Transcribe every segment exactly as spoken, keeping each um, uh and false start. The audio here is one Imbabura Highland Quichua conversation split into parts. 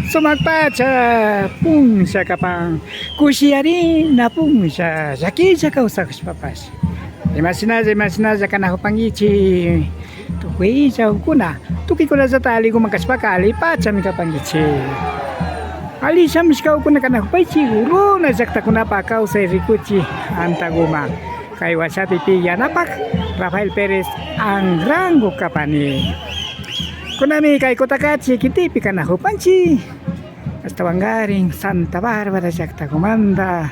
Sumak pacha punlla kapan, kushiyarina punlla, llakilla kawsakushpapash. Imashinalla, imashinalla kanakupankichik, tukuylla ukuna, tukuykunallata alliguman kashpaka allipachami kapankichik. Alli shamushka ukuna kanakupaychik, runa llaktakunapa kawsay rikuchik antaguman. Kay washapi pi yanapak Rafael Pérez Anrango kapani. Kunami kay Cotacachi kitipi kanakupanchik. Ashtawankarin Santa Bárbara llaktagumanta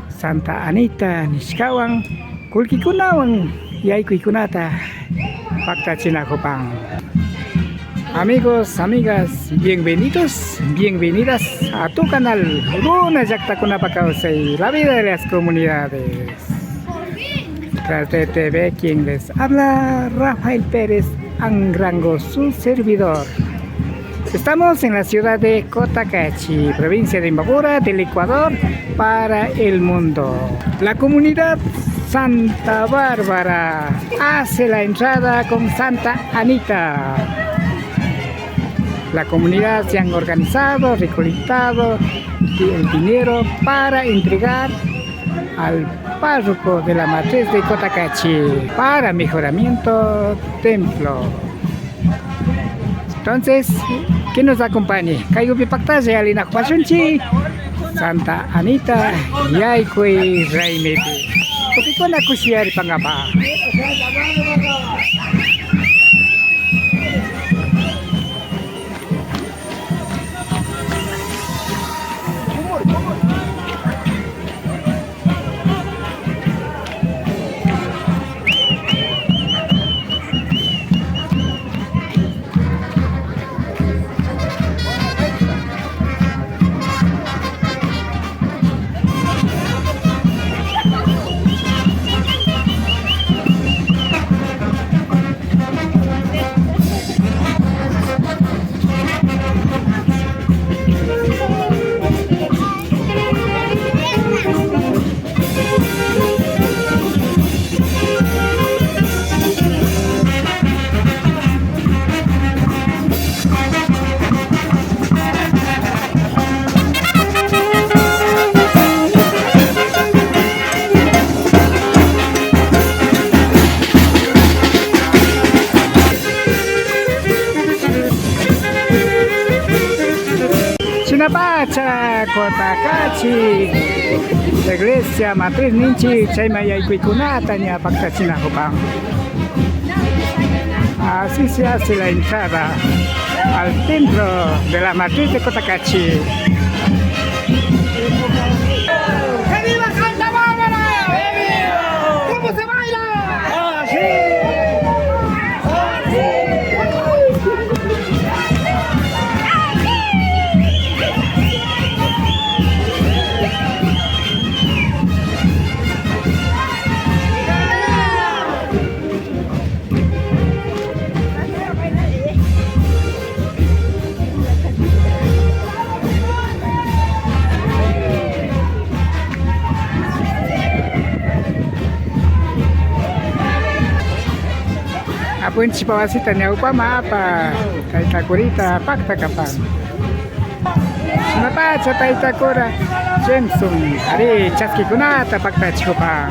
Santa Anita nishkawan kullkikunawan yaykuykunata paktachinakupan. Amigos, amigas, bienvenidos, bienvenidas a tu canal Runa Llaktakunapa Kawsay, la vida de las comunidades. Tras de T V, quien les habla, Rafael Pérez Anrango, su servidor. Estamos en la ciudad de Cotacachi, provincia de Imbabura, del Ecuador, para el mundo. La comunidad Santa Bárbara hace la entrada con Santa Anita. La comunidad se han organizado, recolectado el dinero para entregar al párroco de la matriz de Cotacachi para mejoramiento templo. Entonces, que nos acompañe. Kaygupi paktalla yalinakupashunchik Santa Anita yaykuy raymipi. Tukuykunata kushiyaripankapak. Shinapacha Cotacachi iglesia matriz ninchik, chayman yaykuykunata ña paktachinakupan. Así se hace la entrada al templo de la matriz de Cotacachi. ¡Que viva Santa Bárbara! ¡Que viva! ¿Cómo se baila? Así. Apunchikpa wasita ñawpaman apa, tayta kurita pakta kapan. Shinapacha tayta kura Jameson, ari, chaskikunata paktachikupan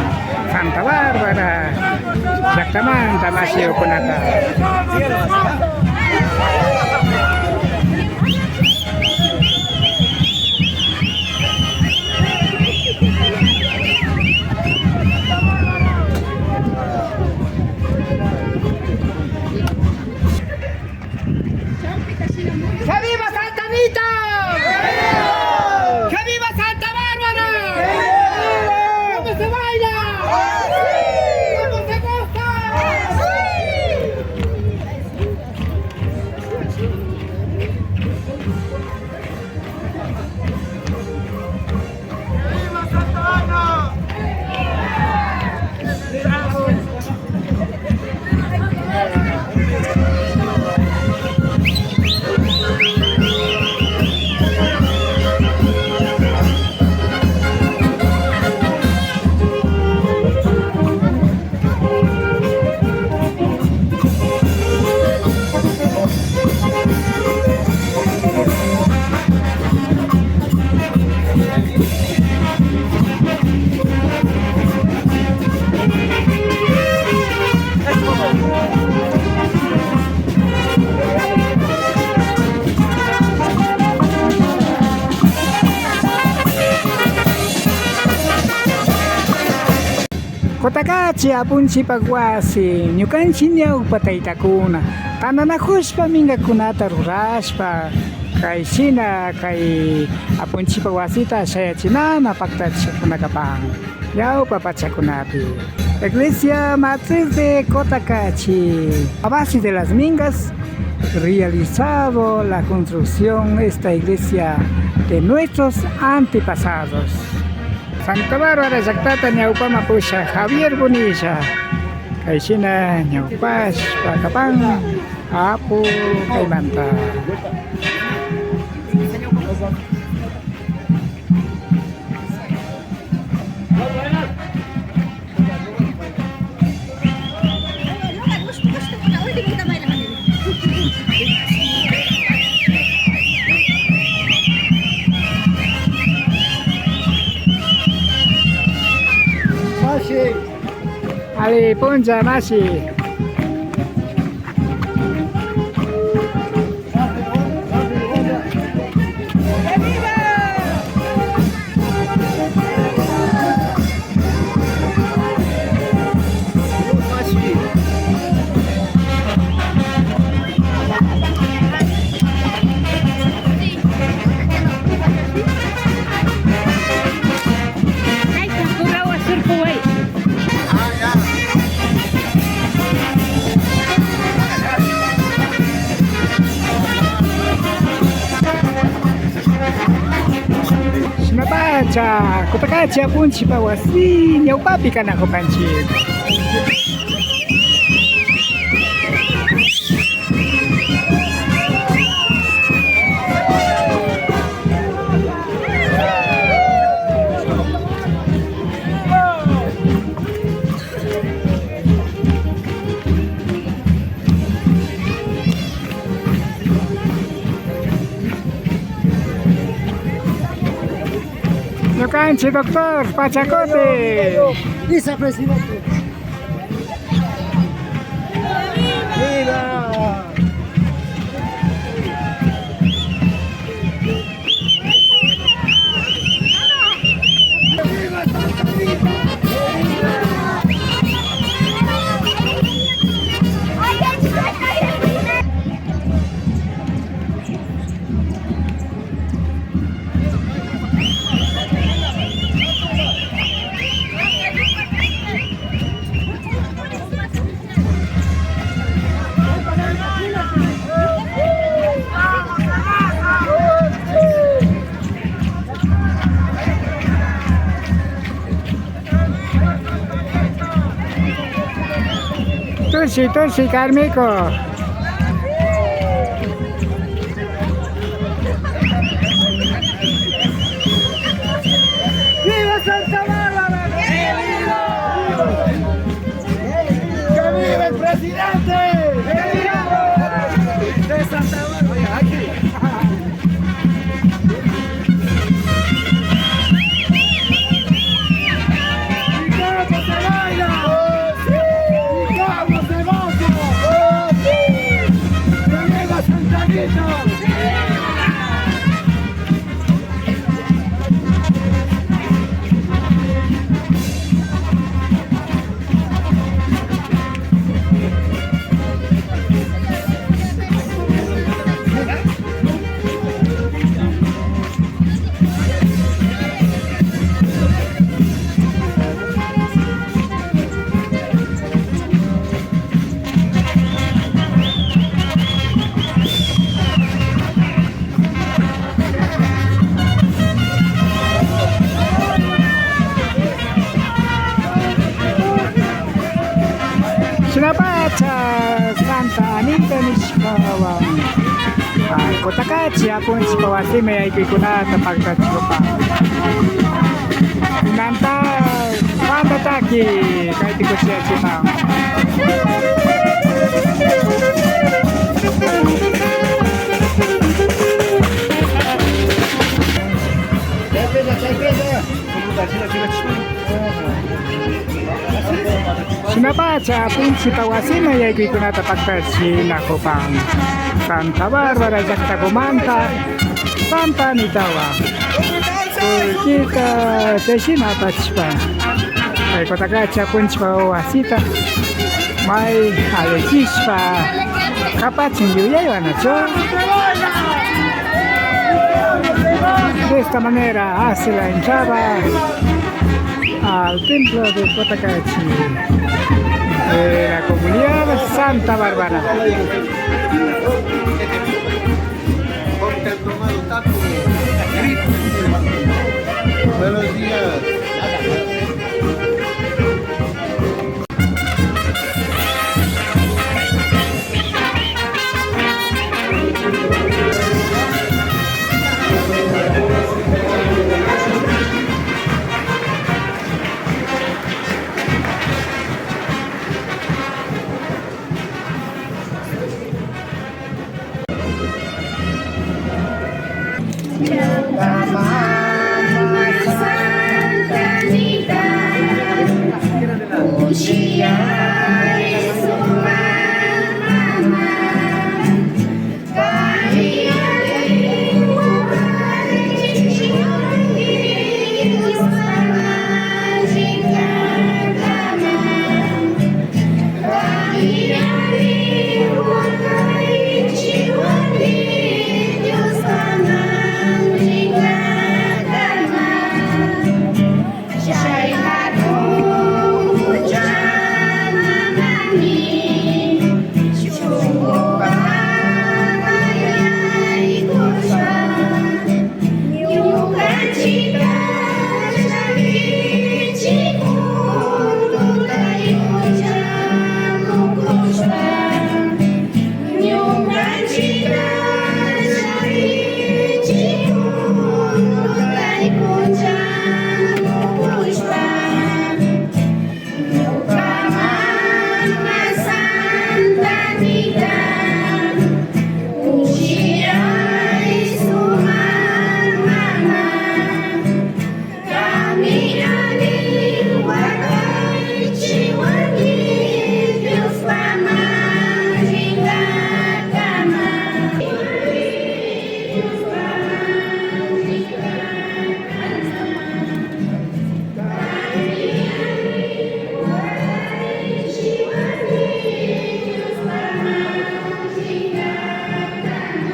Santa Bárbara llaktamanta mashiyukunata. ¡Que viva Santa Anita! ¡Que viva Santa Bárbara! ¿Cómo se baila? ¿Cómo se goza? Kutakachi apunchipak wasi, ñukanchik ñawpa taytakuna tantanakushpa minkakunata rurashpa, kay shina kay apunchipak wasita shayachinana paktachishkakuna kapan ñawpa pachakunapi. Iglesia Matriz de Cotacachi, a base de las mingas, realizado la construcción esta iglesia de nuestros antepasados. Santa Bárbara llaktata ñawpaman pushak Javier Bonilla. Kay shina ñawpashpa kapan apu kaymanta. Mashi. Alli puncha, mashi. Shinapacha, Kutakachi apunchipa wasi ñawpapi kanakupanchik. Ñukanchik doctor Pachakuti. Vicepresidente. Viva. Tushi, tushi, Carmico. ¡Viva Santa Bárbara! ¡Que viva el presidente! De Santa Bárbara, aquí. ¡Y cómo se baila! ¡Y cómo se goza! ¡Que viva Santa Rita! Shinapacha Santa Anita nishpawan, ah, Kutakachi apunchipa wasima yaykuykunata paktachikupa. Kunanta banda taki kaypi kushiyachima. Shinapacha apunchipa wasima yaykuykunata paktachinakupan Santa Bárbara llaktakumanta Santa Anitawan. Kullkita chayshina apachishpa, Kutakachi apunchikpa wasita may allichishpa kapachin yuyaywan, nachu? De esta manera hace la entrada al templo de Cotacachi de la comunidad Santa Bárbara. Buenos días.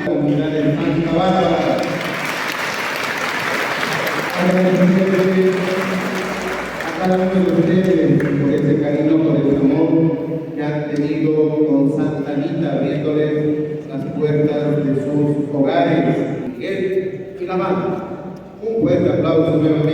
Comunidad de Santa Bárbara. Agradecerle a cada uno de ustedes por ese cariño, por ese amor que han tenido con Santa Anita, abriéndoles las puertas de sus hogares. Miguel y la banda. Un fuerte aplauso nuevamente.